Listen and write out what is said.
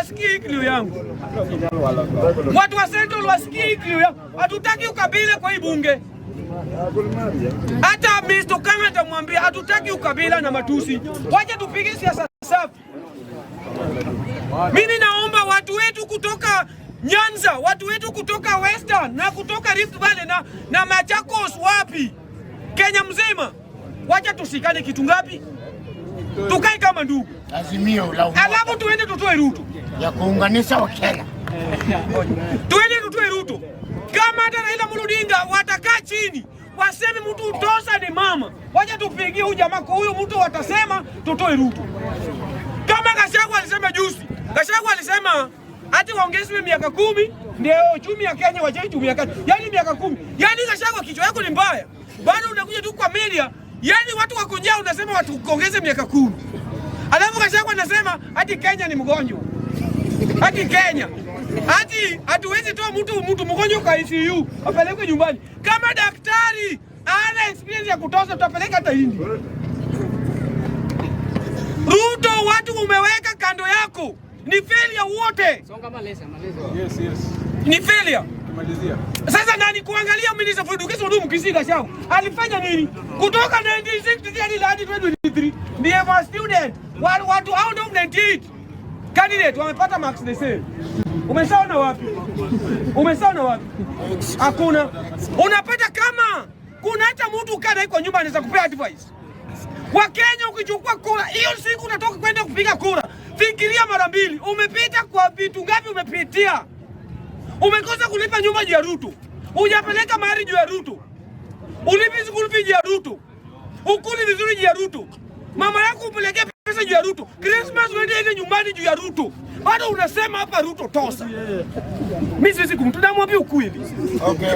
Wasikie hii kilio yangu, watu wa Central wasikie hii kilio yangu. Hatutaki ukabila kwa hii bunge. Hata Mr. Kanga atamwambia hatutaki ukabila na matusi, wacha tupige siasa safi. Mimi naomba watu wetu kutoka Nyanza, watu wetu kutoka Western na kutoka Rift Valley na Machakos, wapi Kenya mzima, wacha tushikane kitu ngapi, tukae kama ndugu, Azimio la umoja alafu tuende tutoe Ruto, ya kuunganisha Wakenya. Tuende tutoe Ruto. Kama hata Raila Amolo Odinga watakaa chini waseme mtu utosa ni mama, wacha tupigie huyu jamaa kwa huyu mtu, watasema tutoe Ruto. Kama Gachagua alisema juzi, Gachagua alisema ati waongezwe miaka 10 ndio uchumi ya Kenya wachaitumia kazi, yaani miaka 10. Yaani Gachagua, kichwa yako ni mbaya, bado unakuja tu kwa media, yaani watu wako njaa, unasema watu kuongeze miaka 10. Alafu Gachagua anasema ati Kenya ni mgonjwa, ati Kenya ati hatuwezi toa mtu mgonjwa kwa ICU apelekwe nyumbani. Kama daktari ana experience ya kutosha, tutapeleka hata India. Ruto, watu umeweka kando yako ni failure wote. Yes. Ni failure. Kimalizia. Sasa nani kuangalia Minister for Education huyu Mkisii Gachagua alifanya nini kutoka 1963 hadi 2023? Ndiye for student watu out of 98 candidate wamepata marks the same. Umeshaona wapi? Umeshaona wapi? Hakuna. Unapata kama kuna hata mtu kana kwa nyumba anaweza kupea advice. Wakenya, ukichukua kura hiyo siku unatoka kwenda kupiga kura, fikiria mara mbili. Umepita kwa vitu ngapi? Umepitia, umekosa kulipa nyumba juu ya Ruto, hujapeleka mahari juu ya Ruto, ulipi school fee juu ya Ruto, ukuli vizuri juu ya Ruto, mama yako upelekee pesa juu ya Ruto, Christmas uende ile nyumbani juu ya Ruto, bado unasema hapa Ruto tosa. Mimi siwezi kumtu, namwambia ukweli. Okay.